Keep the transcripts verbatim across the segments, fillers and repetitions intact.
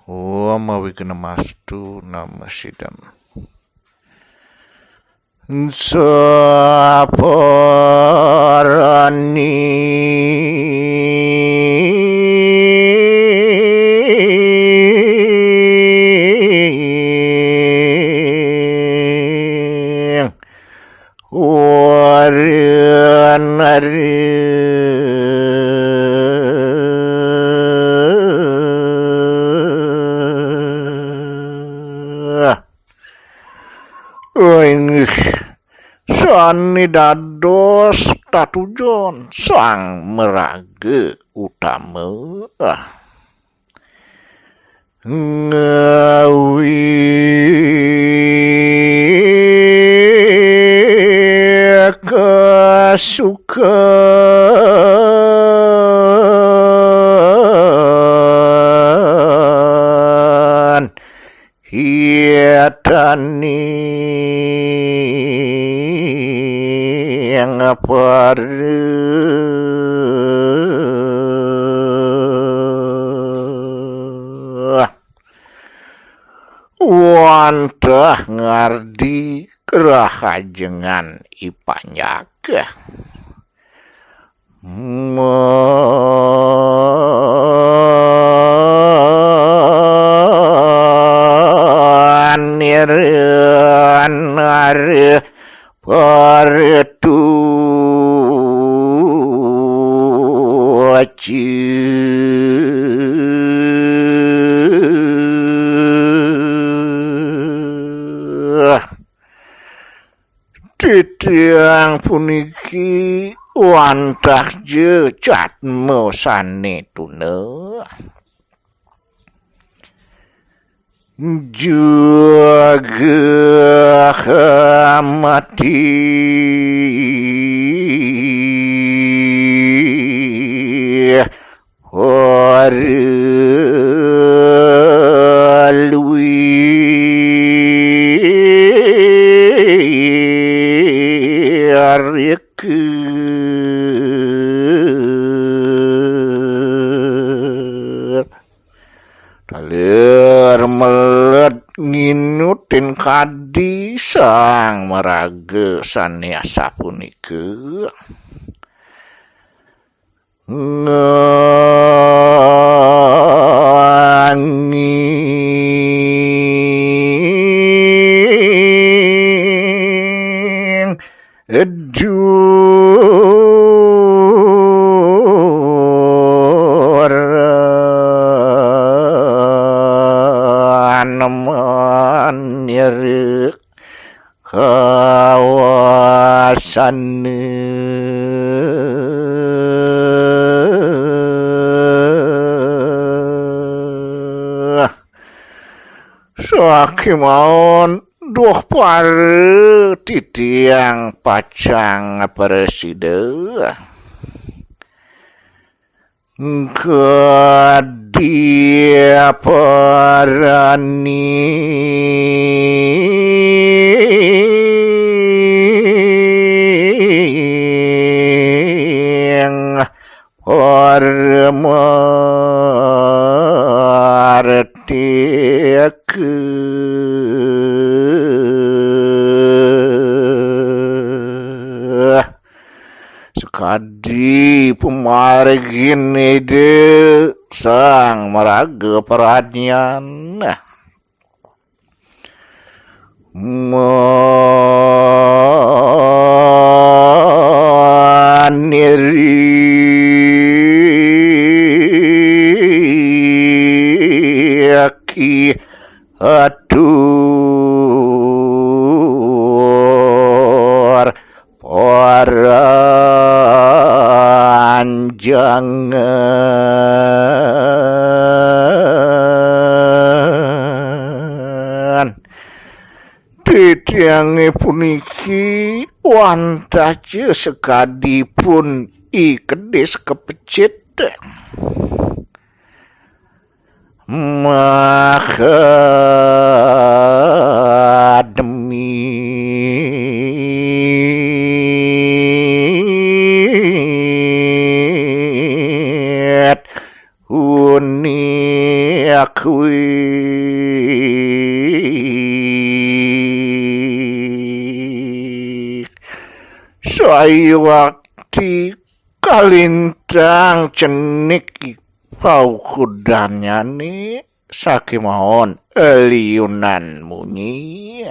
Om Awignamastu Namasidam. Saparani Inggih, sane dados tatujon sang maraga utama. Ngawi kasukan hitaning para. Wantah ngardi kerahajengan ipanjak. Manirnare partu Titiang puniki wantah ja catma sane tuna. Juga mati ora lui arikir. Taler meled nginutin kadi sang maraga sane asapunika. Nanging duran manira kawasana. Sakimaon duh para titiang pacang prasida. Kadi parani pamartika. Sakadi pamargin Ida Sang Maraga Pradnyan. Maniriki atur paranjangan. Titiange puniki wantah ja sakadipun I Kedis kapecit. Makademit unik Wih, sayuwakti kalintang cenik i paukudannyane, sakémaon liunan munyi.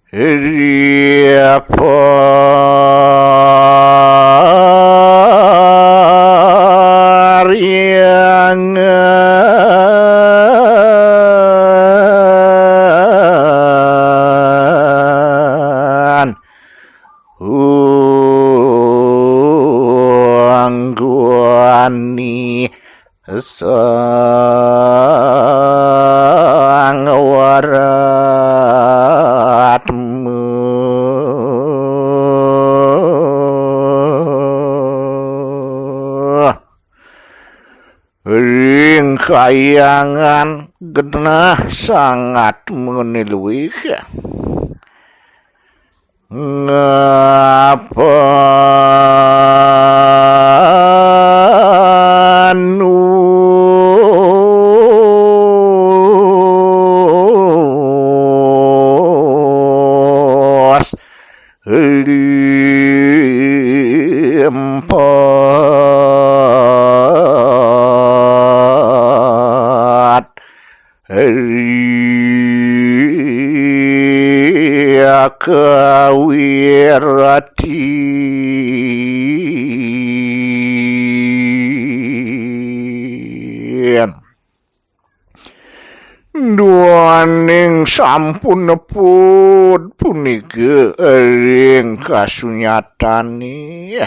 Riapariangan unggoni sang waratmu. Ring kahyangan genah sangat meniluih. Ngapanus limpet ria kawirati. Duaning sampun neput punika ring kasunyatane.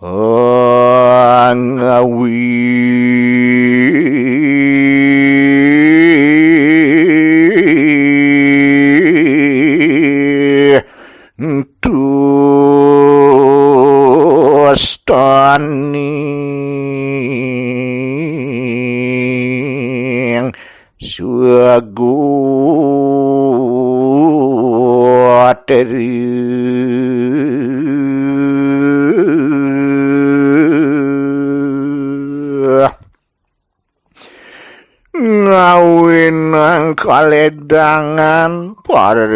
Ngawi tustaning suagu terus. Ngawinang kaledangan para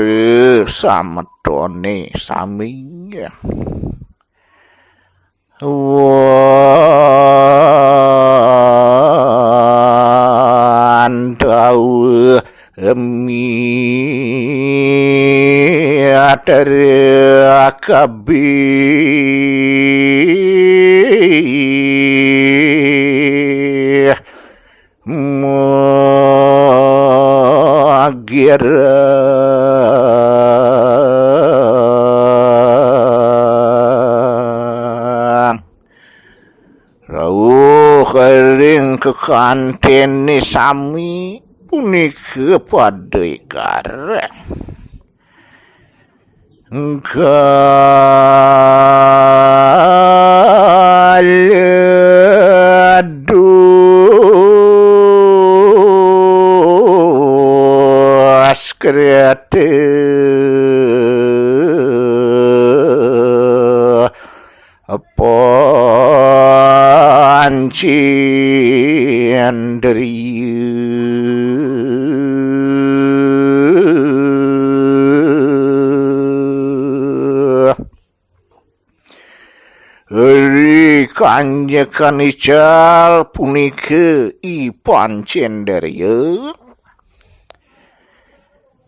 sametone sami. Wantau miatera kabih magira. Rauh ring kekantene sami punika pada ikar. Kaledos kreta pancendriya. Ri kanjekan ical punika i pancendriya.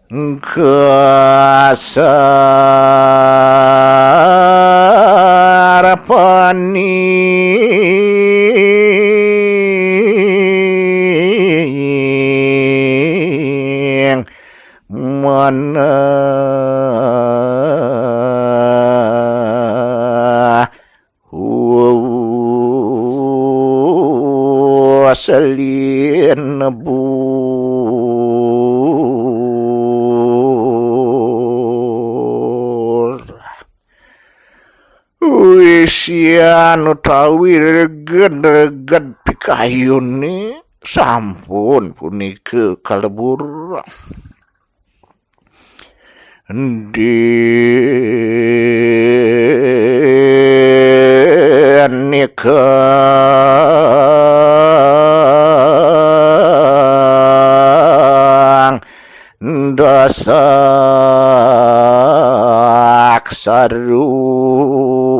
Kasarapaning manah waslebur. Wisian utawi reged-reged pikayune sampun punika kalebur. Denika Ruatama.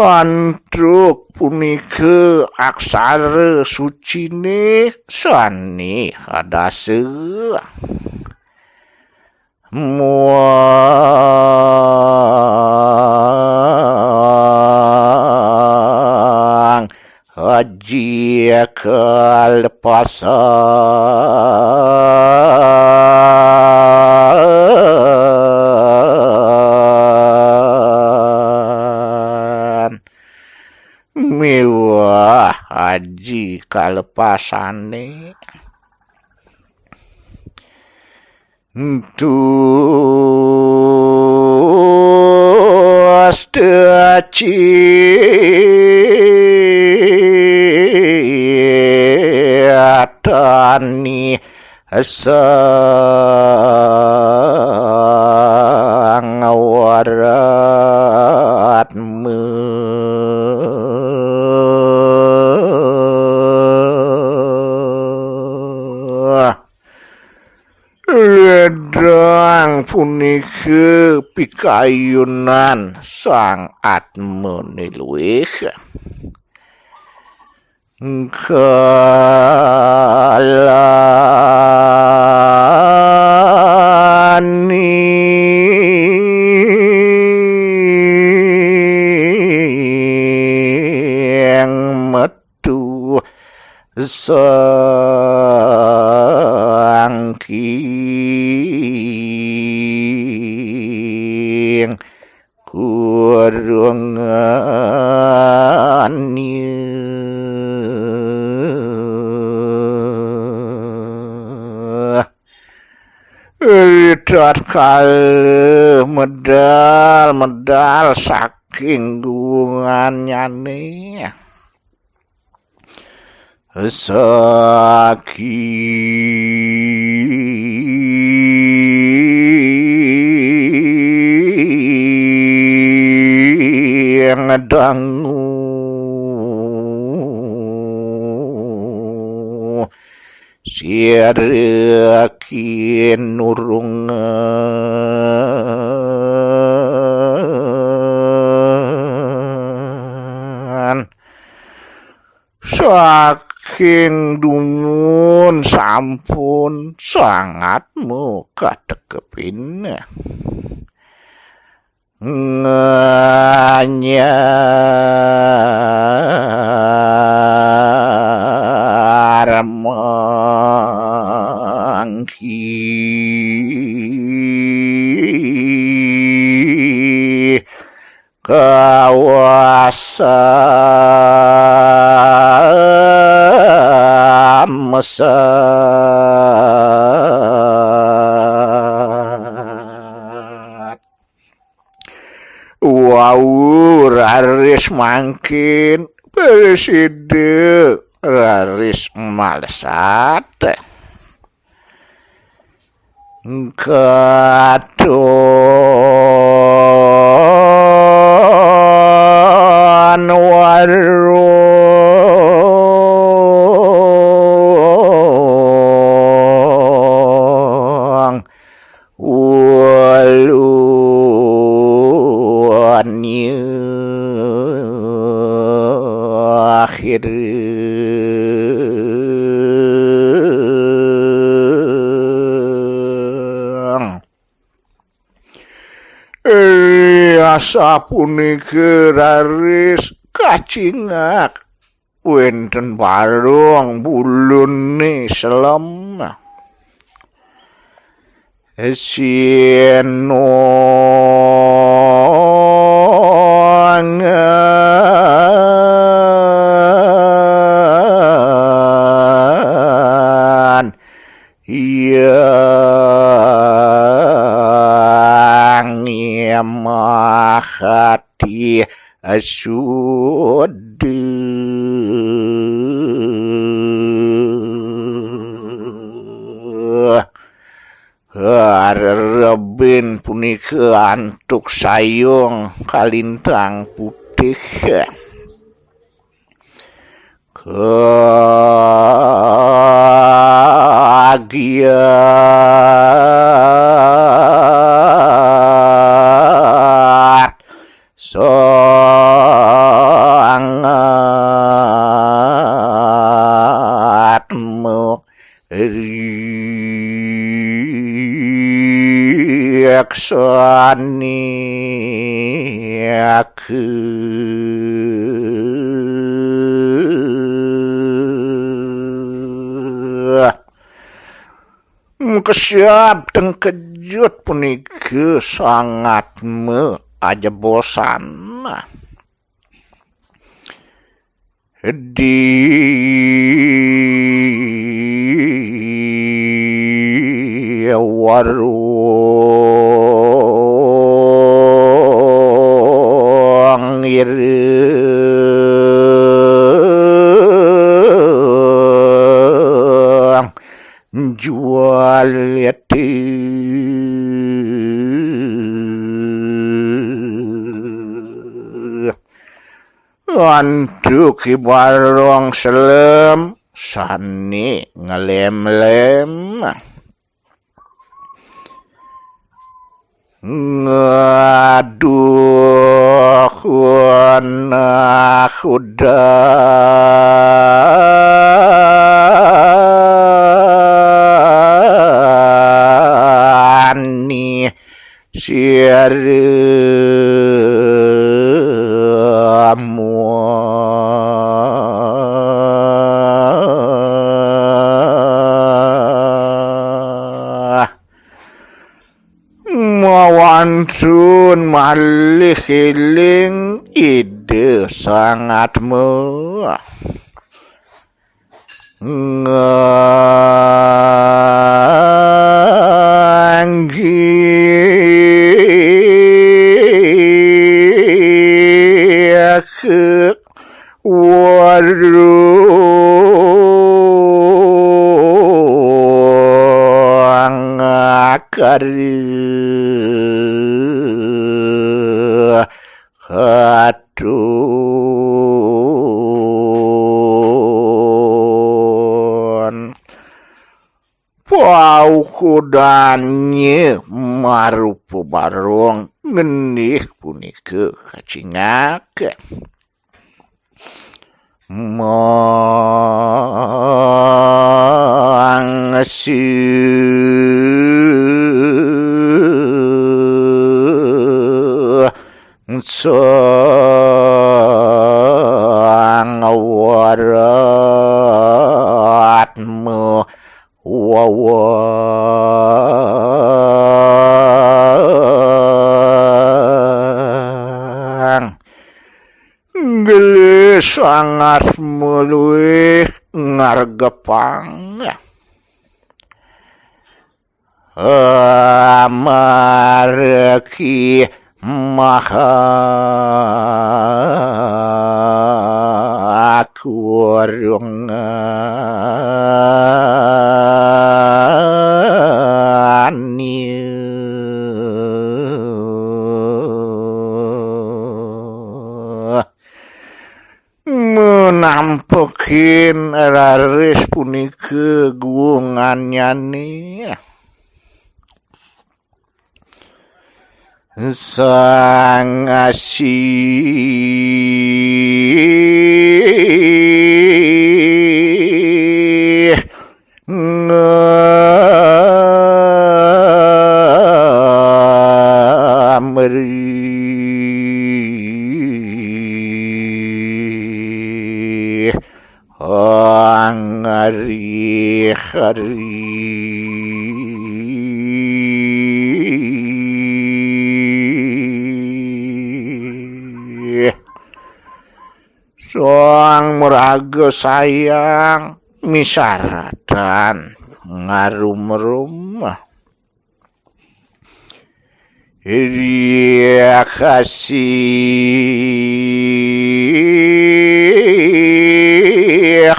Antuk punika aksara sucine sane hadasa. Muang aji kalepasan miwah aji kalepasane. Tus tacitani sang waratma. Ledang punika pikayunan sang atmane luih. Kalaning met tu sangking kurungannya. Ritatkala medal-medal saking guannyane, saking dangu sira kinurungan. Saking dumun sampun sangat makatekepin. Nganyar mangki kawasa mesat. Wau raris mangkin presida raris malesat. Katon warung ulun akhirang. Ri asapunika raris kacingak wenten warung bulune selem. Sinongan yang mahati suda. Rebin punika antuk sayung kalintang putih. Kagiat sangat meriksani aku. Kesiab tengkejut punika sangat meajabosan. Di warung ireng jual itu. Antuk i barong selem sane ngelemlem. Ngaduh nakudani siramu. Mawantun malih eling Ida sangat me. Nganggih warung kari katun. Paukudannya marupa barong ngenih punika kacingak. Mangsu sangwaratmu wawang. Gelis sangat muluih ngargepang. Amargi maha kurungan. Menampekin raris punika guungannyane. Sang asih ngamri. Angari-hari. Sang maraga sayang misaratan ngarumrum. Riakasih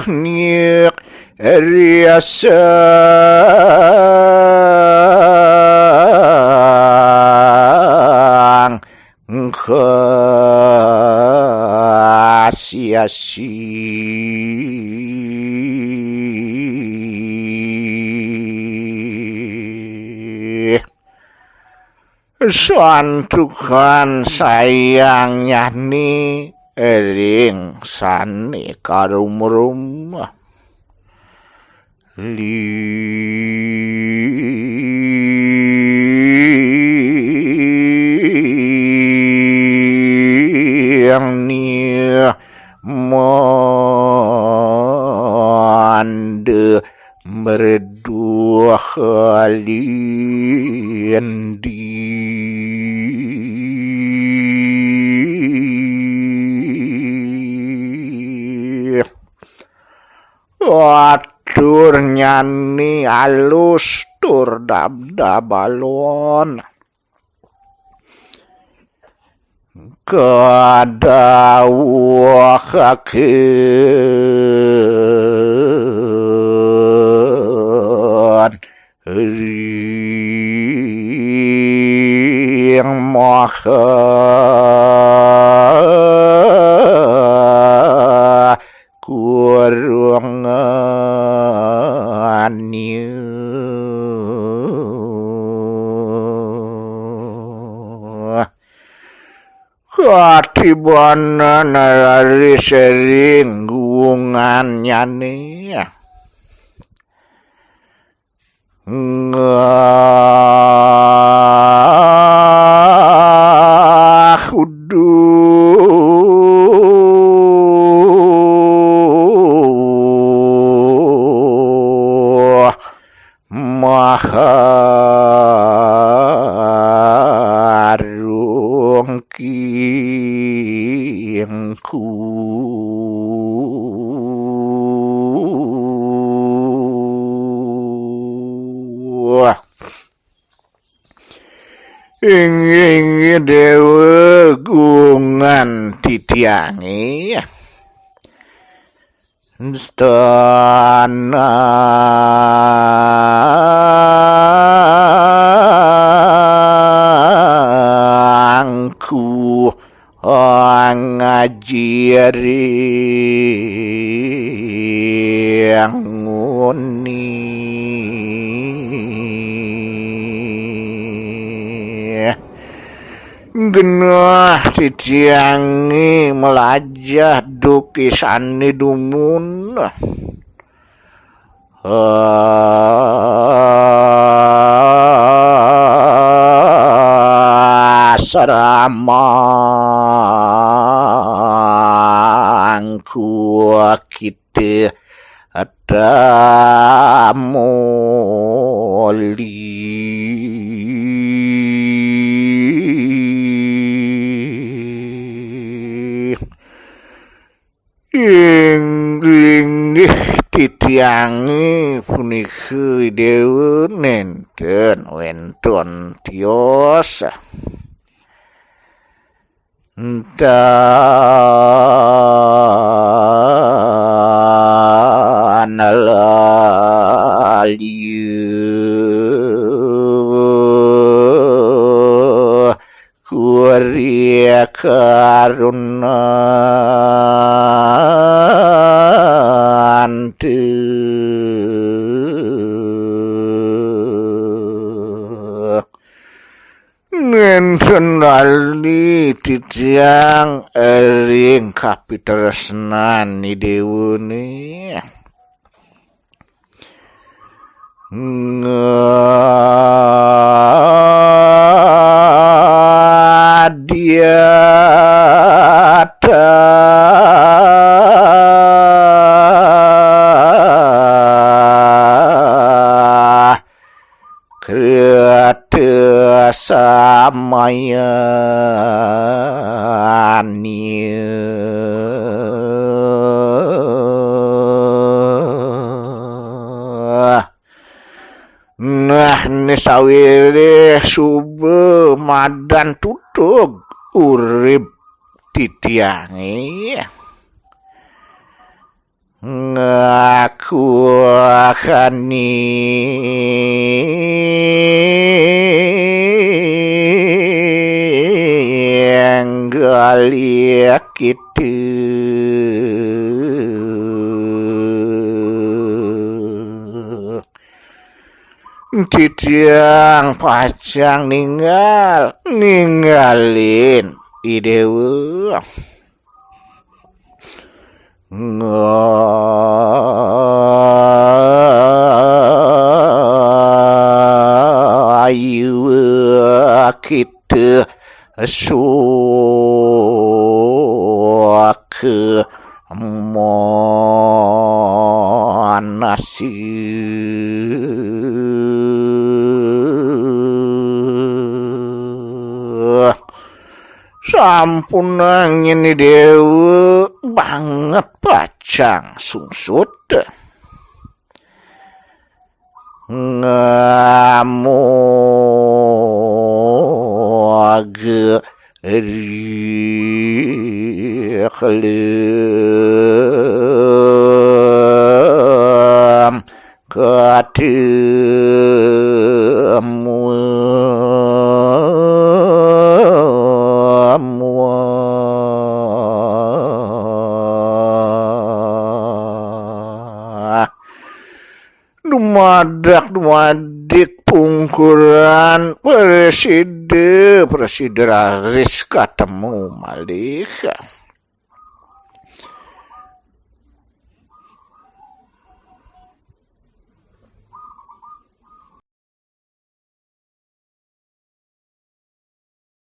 nyek riasang kasih-asih. Santukan sayangnyané ring sané karumrum. Liang ni mande merduh lindih. Aturnya ni alus tur dabdab alon. Kadawuhaken ring maha kurungannya. Katibanan raris ring guungannyane. Ngahuduh maharung kingku. Inggih, inggih, Dewa, guungan titiange. Stanangku ngajiri nguni. Genah titiange malajah duk isane dumun. Asramangku kita damoli. Ing linggih titiange punika, Dewa, nenten wenten tios. Tan laliu kuri karunantu. Nenten lali titiang ring kapitresnan Idewane. Ngadiata krata samayanya. Nah, ne sawireh suba madan tutug urip titiange. Ngaku kani nggalih kita. Titiang pacang ninggal, ninggalin I Déwa. Ngayuh kita suaka manasi. Sampun angin I Déwa banget pacang sungsut. Ngamu aga riklem katemu. Dumadak dumadik pungkuran presida, presida raris katemu malih.